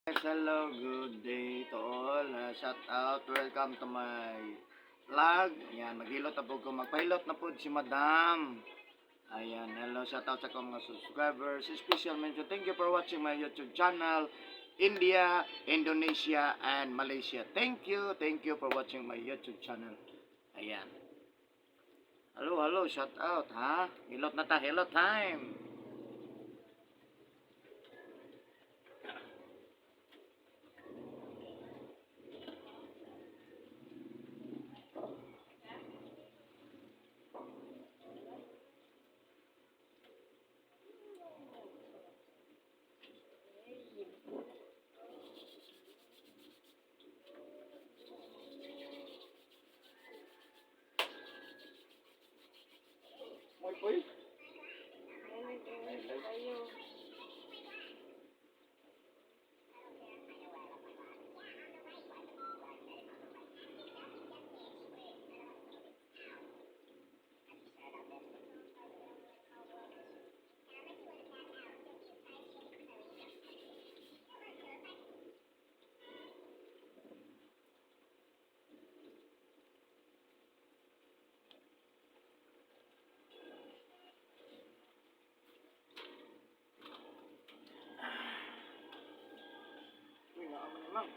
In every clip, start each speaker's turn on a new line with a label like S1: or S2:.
S1: Hello, good day to all. Shout out, welcome to my vlog. Ayan, maghilot na po ko. Magpahilot na po si Madam. Ayan, hello, shout out sa akong mga subscribers. Special mention, thank you for watching my YouTube channel. India, Indonesia, and Malaysia. Thank you for watching my YouTube channel. Ayan. Hello, hello, shout out, ha? Hilot na ta, hilot time. Moy, poy.
S2: Kayo.
S1: Uy, naaman ni Ma'am.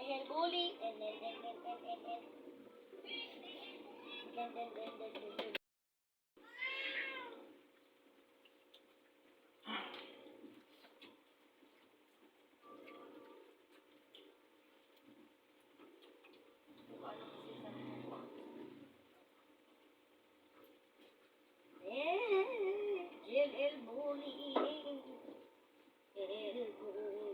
S2: El bully. N N N N N N N. N N N N N N. Eh, Jill el bully. El bully.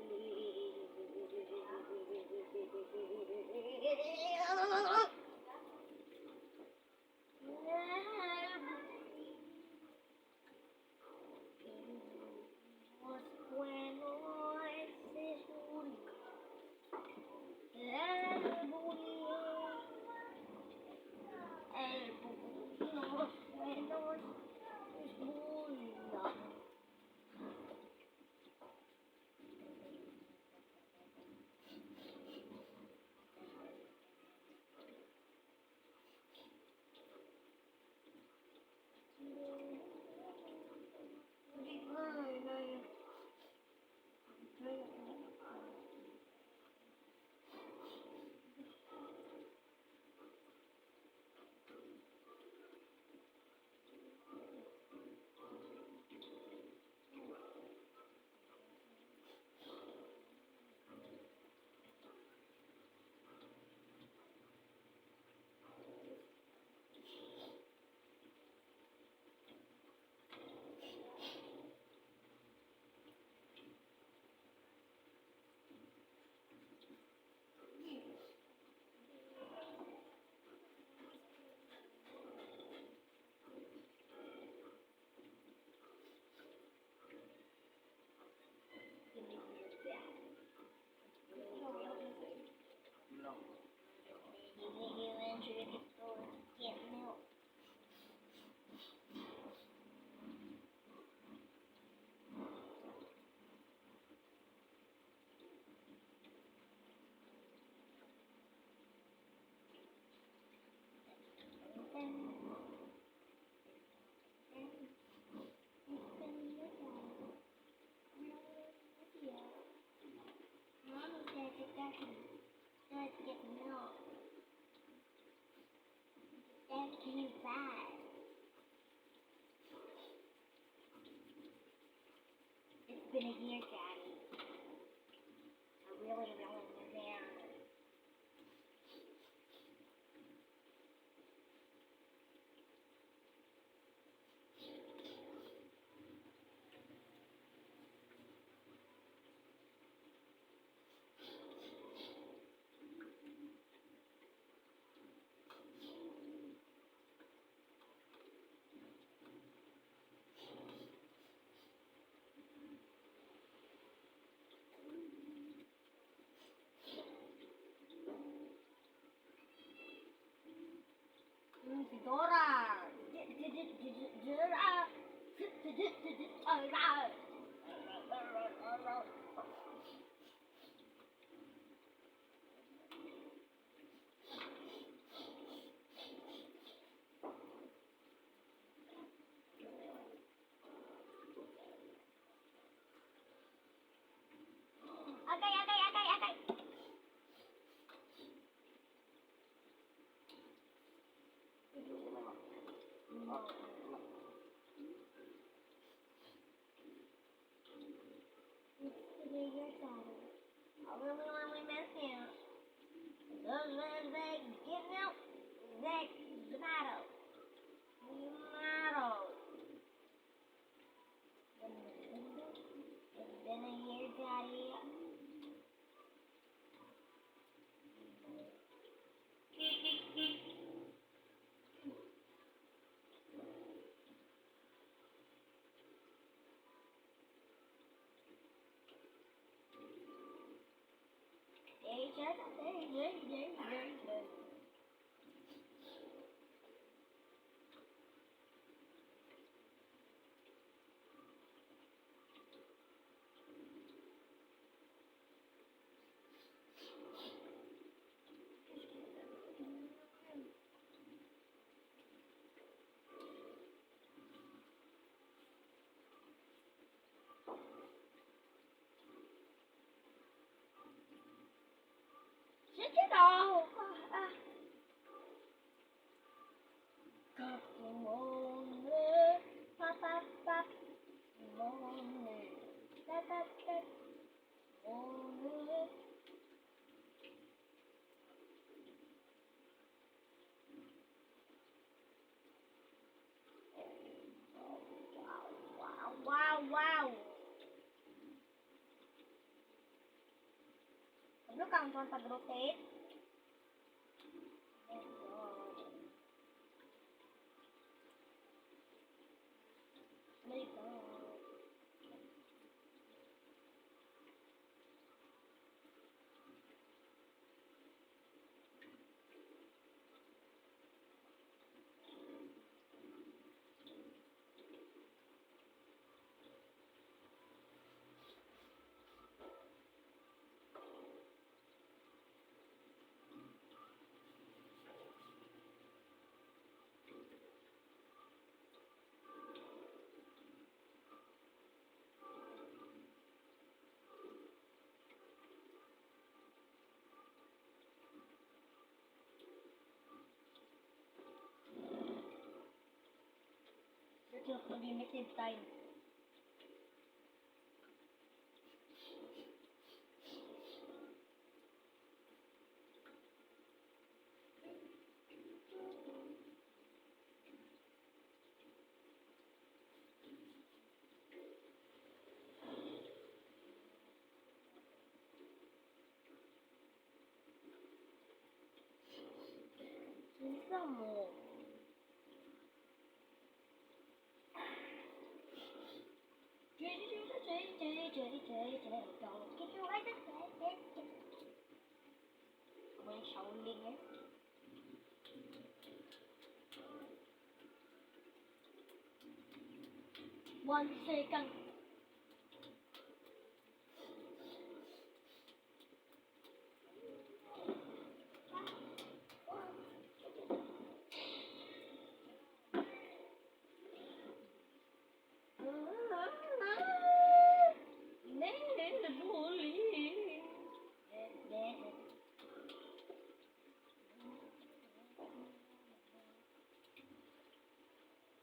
S2: Los bueno ese bully. El bully. El bully. Los buenos es bully.
S1: Lang.
S2: Get milk. Mommy says it doesn't get milk. That's too bad. It's been a year, Daddy. I really, really mad. Si Dora. Dora. Agay, agay, agay, agay. It's the bigger daddy. I really, really miss you. Get out that tomato. Tomato. It's been a year, Daddy. Kabalo ka ang pag-rotate? Oh my God. My God. That's your limited time. Kinsa mo? May Shaolin eh. 1 second.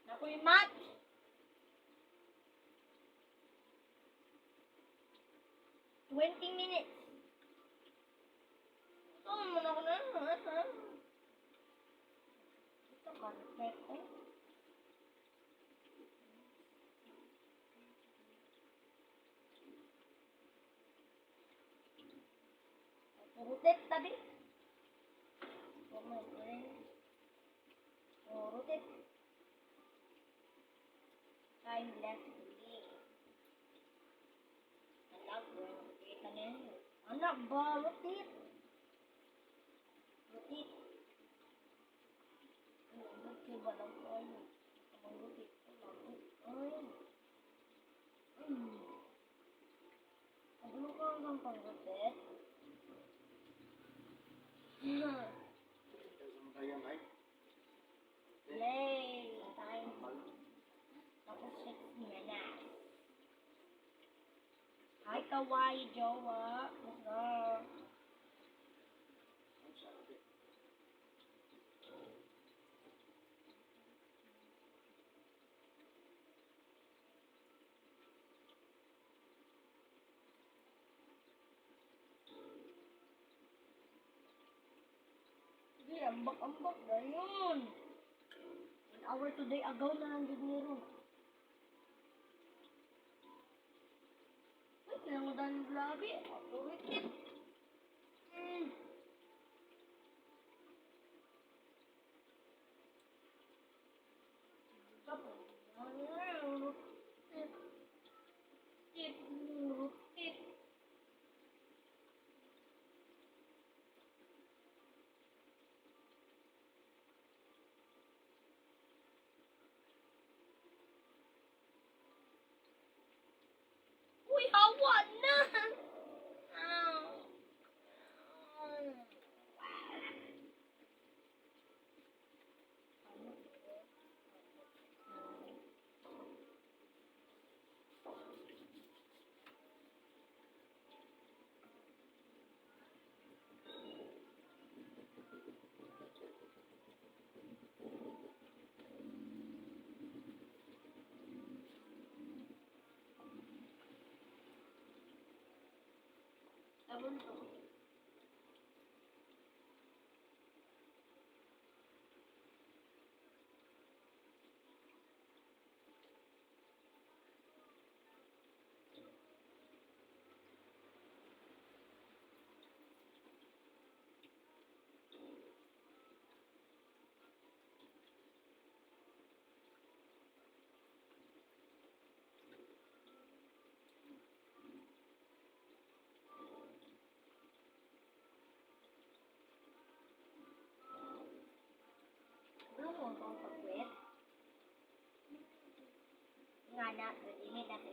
S2: Nakoy mat. 20 minutes. Saan mo na ako na? Ito, carpet eh. Rotate tabi. Oh my God. Oh, rotate. Time left to live. Anak, rotate na yun. Anak ba? Rotate. Rotate. Ay, rotate ba lang ko? Ano? Ang rotate. Ay. Ano ka hanggang pang-rotate?
S1: Kaya ay.
S2: Play! Time. Tapos 6 minutes. Hi, kawaii jowa. Let's go.
S1: Ang sabi.
S2: Sige, ambak-ambak na yun. 1 hour today, agaw na lang din meron. Ay, kailangan ng grabe. Authority. Tapos, rotate. Rotate. Uy, hawa na! Ow. Ow. Nga na, ini na sa